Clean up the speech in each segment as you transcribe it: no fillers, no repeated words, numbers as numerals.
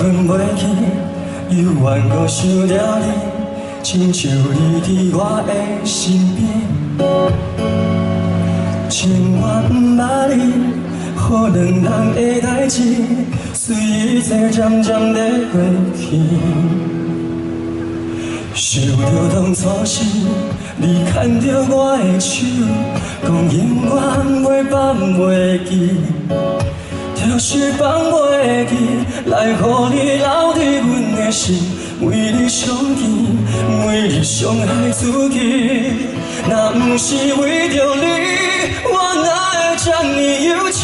睏袂去，犹原阁想著你，亲像你伫我的身边。情愿毋捌你，予两人的代誌，隨一切漸漸地過去。想著當初時，你牽著我的手，講永遠袂放袂記。就是放袂記，來予你留佇阮的心，每日相見，每日傷害自己。若毋是為著你，我哪會這呢憂愁，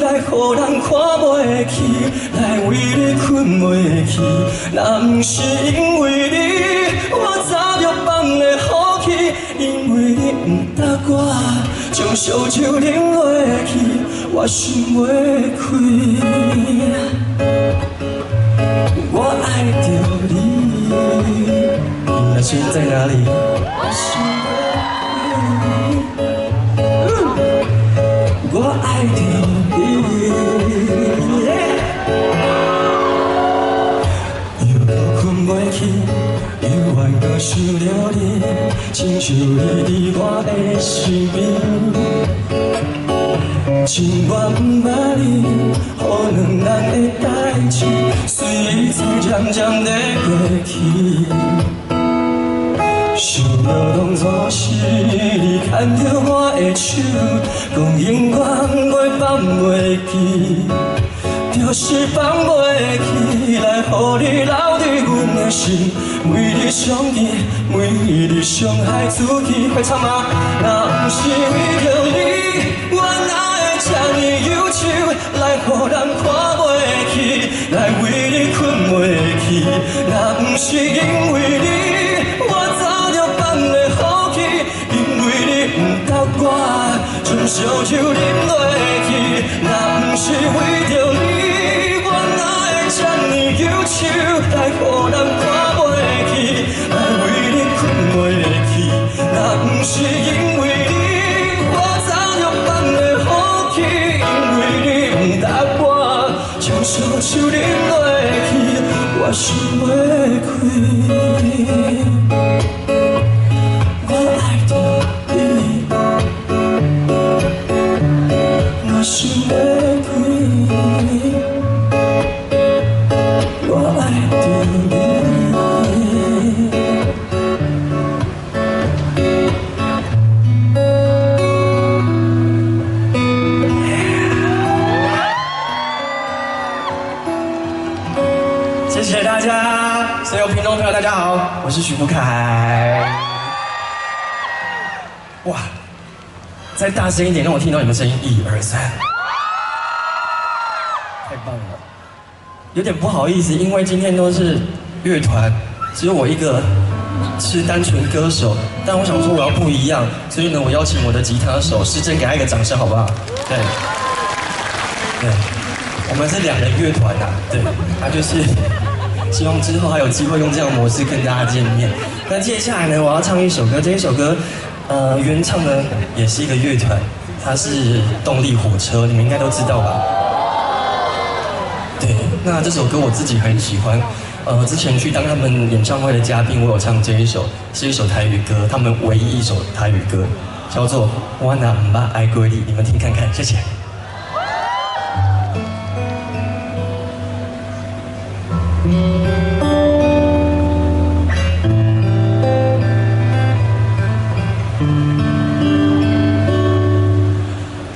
來予人看袂起，來為你睏袂去。若毋是因為你，我早就放了予棄，因為你毋答我，將燒酒啉落去，我想袂開。我愛著你，你的心在哪裡？我想袂開，我愛著你。又閣睏袂去，猶原閣想著你，親像你佇我的身邊。情願毋捌你，予兩人的代誌，隨一切漸漸地過去。想著當初時，你牽著我的手，講永遠袂放袂記，就是放袂記，來予你留佇阮的心，每日相見，每日傷害自己。會唱嗎？若毋是為著你，我哪會這呢憂愁，來予人看袂起，來為你睏袂去。若毋是因為你，我早就放了予棄，因為你毋答我，將燒酒啉落去。若毋是為著你，我哪會這呢憂愁，來予人看袂起，來為你睏袂去。若毋是因為你，我早就放了予棄，因為你毋答我，將燒酒啉落去，我想袂開。我愛著你，我想袂開，我愛著你。謝謝大家，所有屏東朋友，大家好，我是許富凱。哇，再大聲一點，讓我聽到你們聲音，一二三，太棒了！有點不好意思，因為今天都是樂團，只有我一個是單純歌手。但我想說我要不一樣，所以呢，我邀請我的吉他手施正，給他一個掌聲，好不好？對，對，我們是兩人樂團啊，對，他就是希望之後還有機會用這樣的模式跟大家見面。那接下來呢，我要唱一首歌，這一首歌，原唱呢也是一個樂團，它是動力火車，你們應該都知道吧？對，那這首歌我自己很喜歡，之前去當他們演唱會的嘉賓，我有唱這一首，是一首台語歌，他們唯一一首台語歌，叫做《我若毋捌愛過你》，你們聽看看，謝謝。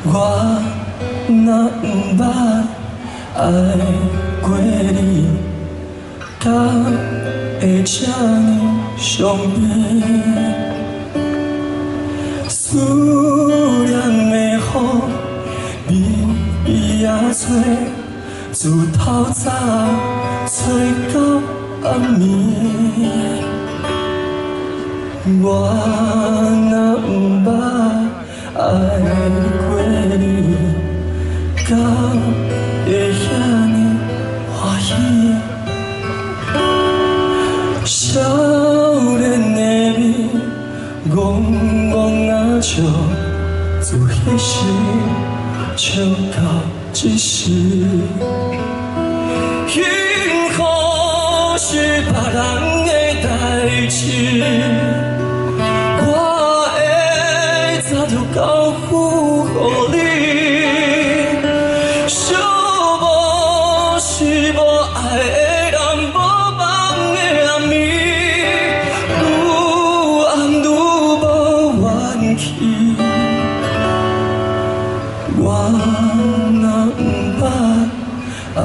我若毋捌愛過你，敢會這呢傷悲？思念的雨，微微仔吹，自透早吹到暗暝。我若毋捌愛過你，敢會遐呢歡喜？少年的你，戆戆仔笑，自彼時笑到這時。幸福人的代誌，我會早就交付予你。寂寞是無愛的人，無夢的暗暝，愈暗愈無元氣。我若毋捌愛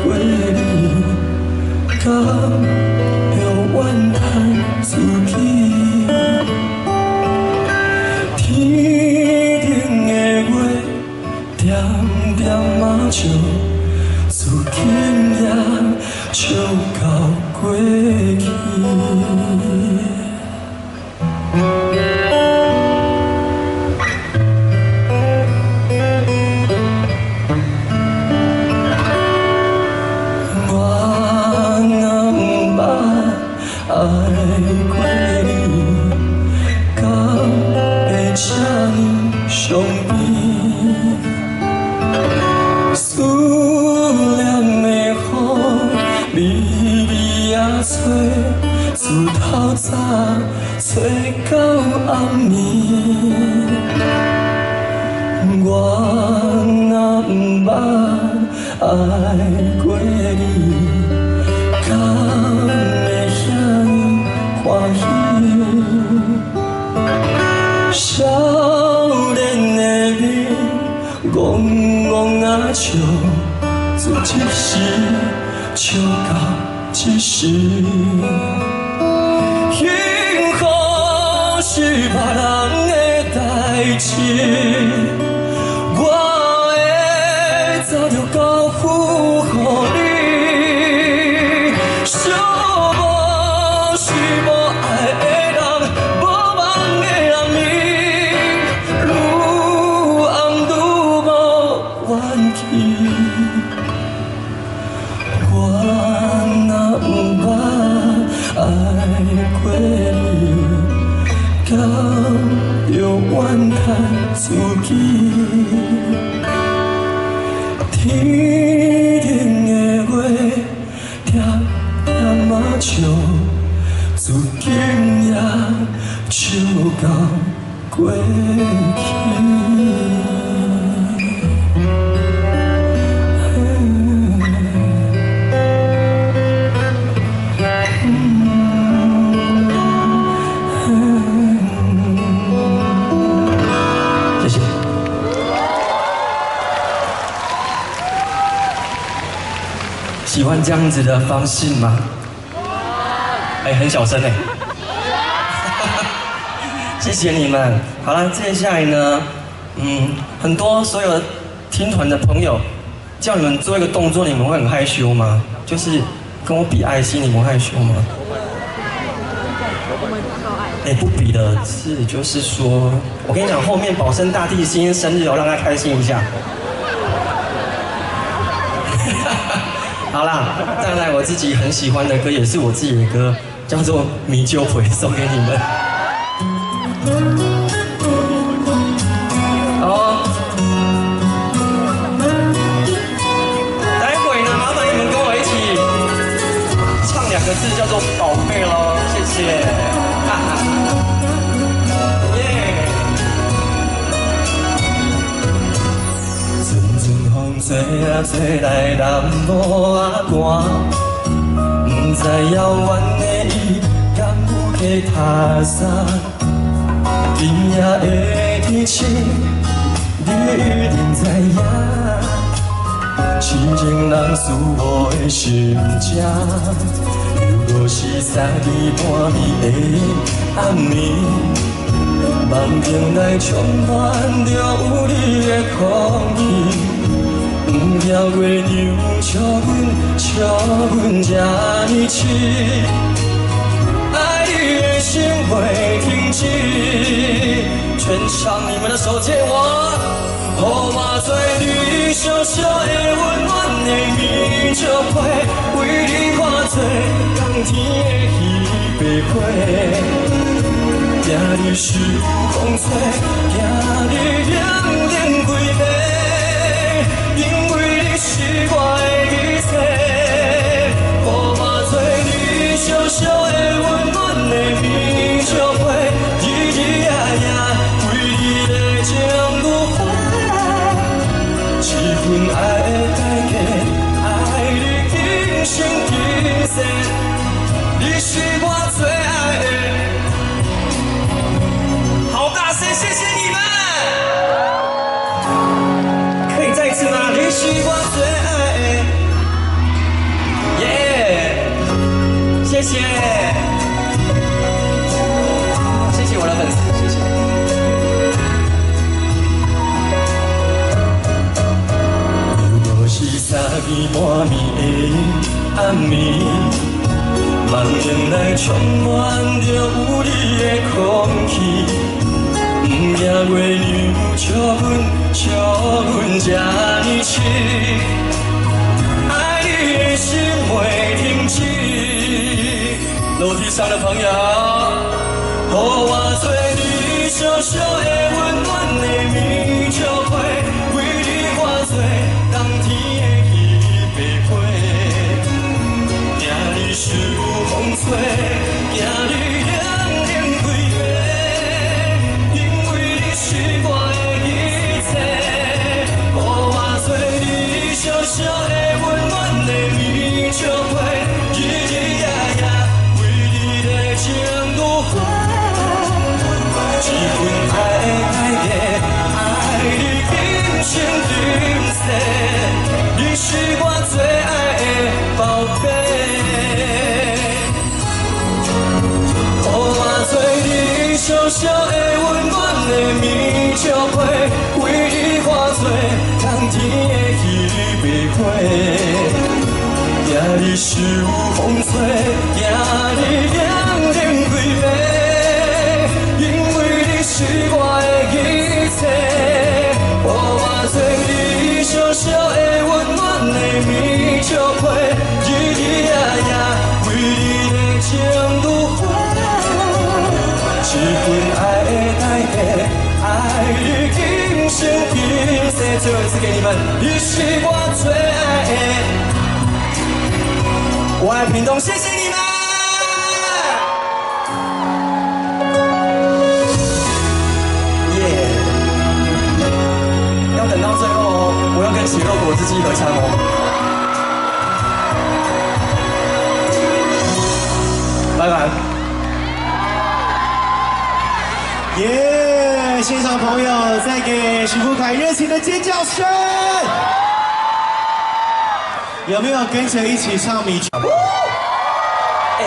過你，敢會怨嘆自己？天頂的月，點點仔笑，自今夜笑到過去。我若毋捌愛過你，敢會這呢傷悲？思念的風，微微仔吹，自透早吹到暗暝。我若毋捌愛過你，敢會遐呢歡喜？少年的面，戇戇仔笑，自這時笑到這時。幸福是別人的代誌，我會早就交付予你。寂寞是無愛的人，無夢的暗暝，愈暗愈無元氣。我若毋捌愛過你，敢會怨嘆自己？天頂的月，點點仔笑，自今夜笑到過去。謝謝。喜歡這樣子的方式嗎？哎，很小聲哎。謝謝你們。好了，接下來呢，很多所有聽團的朋友，叫你們做一個動作，你們會很害羞嗎？就是跟我比愛心，你們會害羞嗎？哎，不比的是，就是說，我跟你講，後面保生大帝今天生日哦，讓他開心一下。好啦，再來我自己很喜歡的歌，也是我自己的歌，叫做《迷酒回》，送給你們。好，待會呢，麻煩你們跟我一起唱兩個字，叫做“寶貝”咯，謝謝。哈哈。耶。陣陣風吹啊吹來南無啊寒，不知遙遠的伊敢有去讀啥？今夜的天晴，你一定知影，痴情人思我的心情，犹若是三更半暝的暗暝，梦境内充满着有你的空气，不晓月娘笑阮，笑阮这呢痴，爱你的心袂停止。全场你們的手借我，予我做你小小的溫暖的棉石被，為你看做冬天的彼白花。驚你受風吹，驚你冷冷規暝，因為你是我的一切。予我做你小暝半暝的暗暝，梦境内充满着有你的空氣。毋驚月娘笑阮，笑阮這呢痴，愛你的心袂停止。樓梯上的朋友，予我做你小小的溫暖的棉笑被，為你化做冬天的彼白花。驚你受風吹，驚你冷冷規暝，因為你是我的一切。予我做你小小的溫暖的棉笑被，日日夜夜為你的情如火。這份愛的代價，愛你今生今世，你是我最愛的寶貝。予我做你小小的溫暖的棉笑被，為你化做冬天的彼白花。驚你受風吹，驚你冷冷規暝，因為你是我的一切。予我做你小小的溫暖的棉笑被，日日夜夜為你的情如火。這份愛的代價，愛你今生今世。最後一次給你們，你是我最愛的。我愛屏東，謝謝你們。耶！要等到最後哦，我要跟血肉果汁機合唱哦。拜拜。耶！現場朋友再給許富凱熱情的尖叫聲，有沒有跟着一起唱米？哎，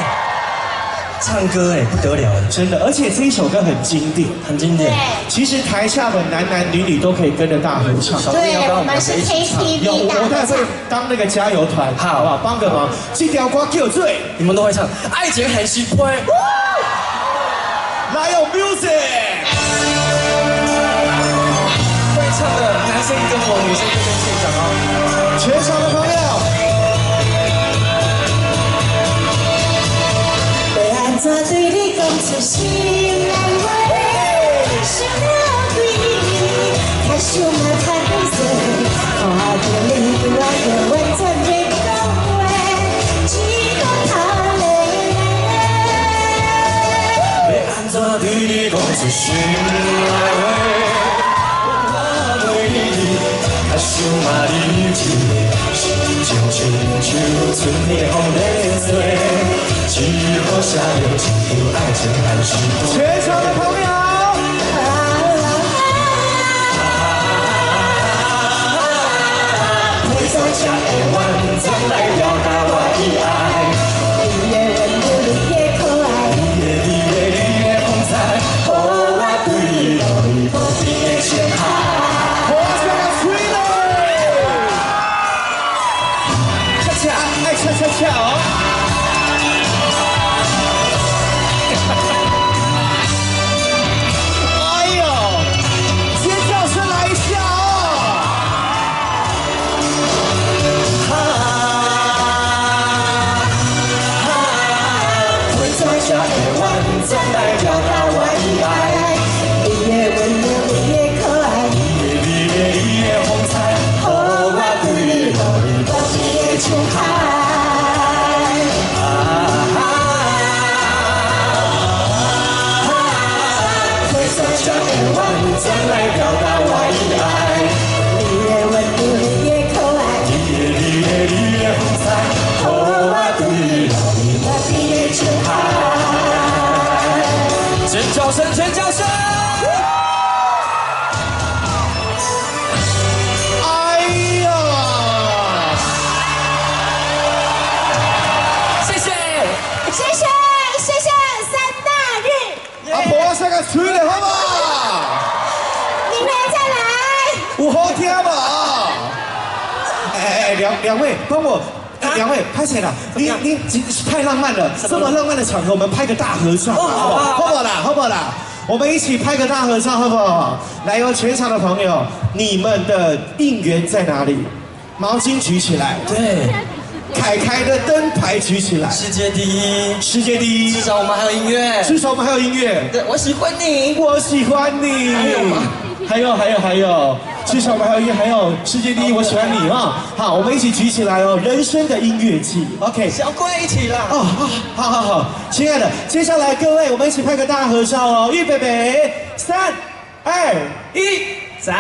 唱歌哎不得了，真的，而且這一首歌很經典，很經典。其實台下的男男女女都可以跟着大合唱。對，我們是 KTV 有，我待會當那個加油團，好不好？幫個忙，這條歌叫做，你們都會唱《愛情很奇怪》。來哦，music！會唱的男生跟我，女生就跟現場哦。全場的朋友。要按怎對你講出心內話？想了幾年，較想嘛較勢，看著你我就完全袂講話，只講頭咧。要按怎對你講出心內話？我袂記，較想嘛你一个，心情親像春天的風在吹，只好寫著一張愛情還是。全場的朋友。為怎才會完全來表達我的愛？你的溫柔，你的可愛，你的美麗，你的風采，予我對你落入無邊的情海。我想要吹嘞！恰恰愛恰恰恰哦！哎呦，尖叫聲來一下哦！哈，為怎才會完全來表達我的愛？你的溫柔，你的可愛，你的美麗，你的風采，予我對你落入無邊的情海。啊，為怎才會完全來表達我的愛？你的溫柔，你的可愛，你的美麗，你的風采，予我對你落入無邊的情海。尖叫聲，尖叫聲！哎呀！謝謝，謝謝謝謝三大日，阿婆我先個吹嘞，好嘛？明天再來。有好聽無？哎，哎哎，兩位幫我，兩位拍謝啦？你太浪漫了，這麼浪漫的場合，我們拍個大合照，好不好？好不好啦？好不好啦？我們一起拍個大合照，好不好？來哦，全場的朋友，你們的應援在哪裡？毛巾舉起來，對，凱凱的燈牌舉起來，世界第一，世界第一，至少我們還有音樂，至少我們還有音樂。對，我喜歡你，我喜歡你，還有嗎？還有還有還有，至少我們還有音樂，還有世界第一，我喜歡你啊！好，我們一起舉起來哦，人生的音樂季，OK，小龜一起啦！哦，好好好，親愛的，接下來各位，我們一起拍個大合照哦，預備備，3、2、1，讚！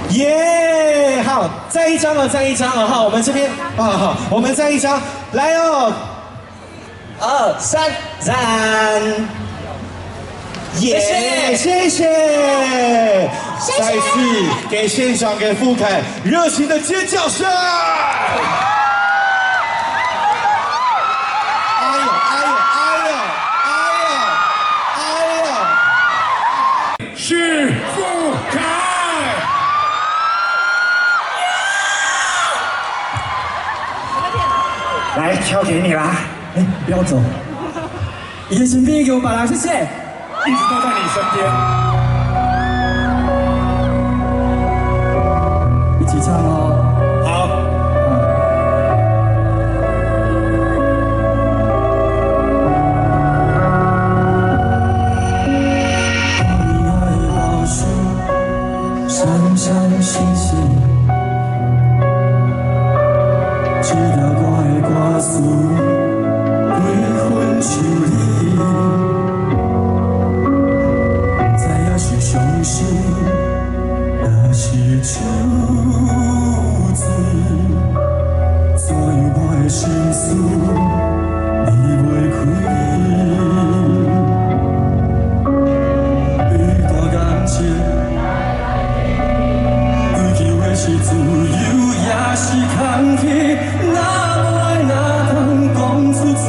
耶！好，再一張哦，再一張哦，好，我們這邊啊，好，我們再一張，來哦， 2、3，讚！耶！謝謝，再次給現場給富凱熱情的尖叫聲！哎呦哎呦哎呦哎呦哎呦！是富凱。來，交給你啦！哎，不要走，一個新兵給我把啦，謝謝。一直都在你身邊。一起唱哦。好。你愛寶石，閃閃星星，這條我的歌詞，規份像你。是傷心，若是酒醉，所有我的心事，你袂开。一段感情，追求的是自由，也是空气。若无爱，哪通讲出嘴？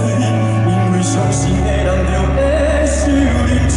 因为相信的人就会受认真。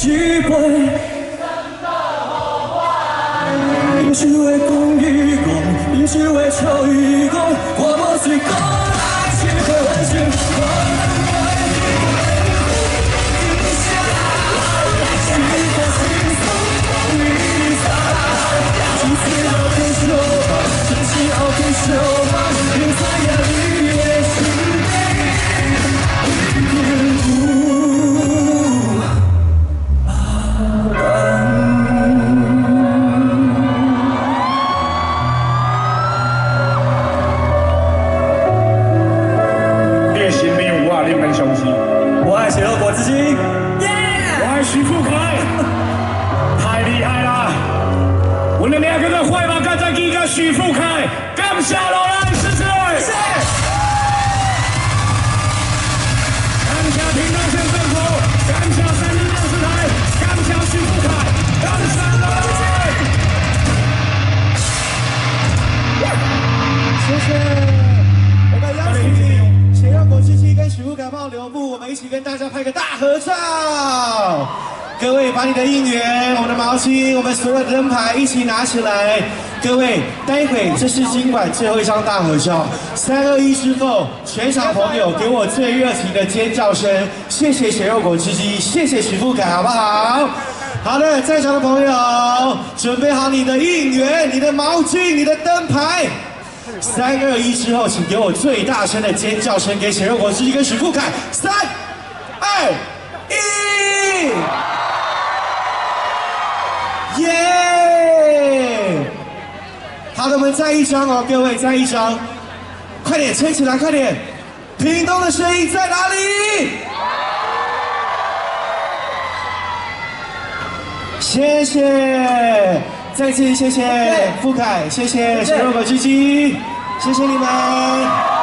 一杯，饮酒的讲伊讲，饮酒的笑伊讲，我无醉过来一杯反正无人爱，一杯缘分。們的兩個的快馬加贊機佮許富凱，感謝落來，謝謝。謝謝。感謝屏東縣政府，感謝三立電視台，感謝許富凱，感謝落來。謝謝。我們邀請血肉果汁機跟許富凱幫我留步，我們一起跟大家拍個大合照。各位把你的應援、我們的毛巾、我們所有的燈牌一起拿起來。各位，待會這是今晚最後一張大合照。三二一之後，全場朋友給我最熱情的尖叫聲。謝謝血肉果汁機，謝謝許富凱，好不好？好的，在場的朋友，準備好你的應援、你的毛巾、你的燈牌。三二一之後，請給我最大聲的尖叫聲，給血肉果汁機跟許富凱。三、二、一，耶！好的，我們再一張哦，各位再一張，快點撐起來，快點！屏東的聲音在哪裡？謝謝，再次謝謝富凱，謝謝血肉果汁機，謝謝你們。